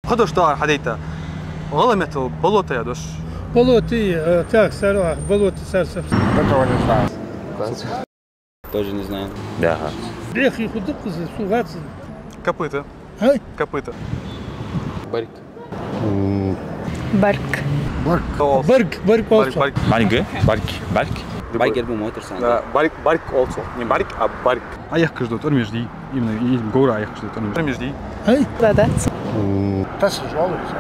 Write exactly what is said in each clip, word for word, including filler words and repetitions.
Кхо дош да хьадайта. ГӀалгӀай меттала болото яха дош. Болото, э, так, сара, болото, сара, сара. Этого не знаю. Тоже не знаю. Да. Бехи худук кызы, сугацын. Копыта. Ай? Копыта. Барг. Барг. Барг. Барг, барг, барг. Барг, барг. Барг, барг, барг. Барг гербу мотор сан. Да, барг, барг also. Не барг, а барг. Аяккаш да тӀормеш дий. Именно, и говра аяккаш да тӀормеш. ТӀормеш дий. Ай? Да, да. Тас жалуется.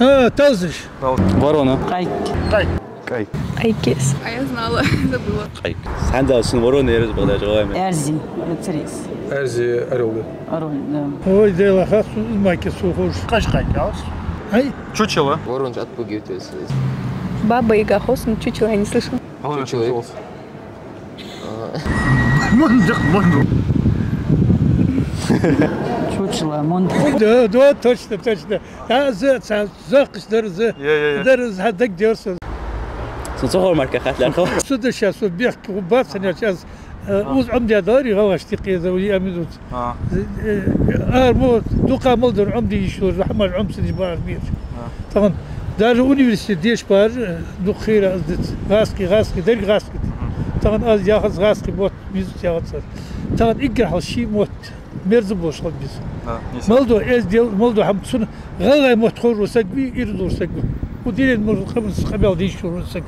А, тазыш. Ворона. Къайк. Къайк. Къайк. Къайкес. А я знала, забыла. Къайк. Сандал сун ворона ерз бадач гавами. Эрзи, рыцарис. Эрзи, орёл. Орёл, да. Ой, дела хасу, из маки сухуш. Къаш къайк, алс? Ай? Чучело. Ворон же отпугивает всё. Баба Яга хосун, чучело я не слышал. Чучело. Мундук, мундук. Чучело, мундук. Да, да, точно, точно. А, за, за, за, за, за. Я, я, я. Дар из хьа даг дерса. Сун цохор марка хатлар хо. Суда щас вот бех, бацан я щас, э, уз Ӏумде дари, гӀалгӀаш тикъе за, уй амидут. А. Э, э, ар мо, дукха мал дар Ӏумде йиш йолаш, хӀамаш Ӏумсадеш бар мир. А. Тахан даже университет деш бар, э, дукха хира аз дит. ГӀазкхи, гӀазкхи, дерг гӀазкхи. Мгм. Тахан аз яхац гӀазкхи мотт, мизут яхацар. Тахан иггар хьал ши мотт, мерза болаш хал миза. Да, не мал ду, эздел, мал ду, хӀама цун гӀалгӀай мотт ховш саг ви, ирдур саг ви. У дилен мур къамус къамаьл дийш шур саг.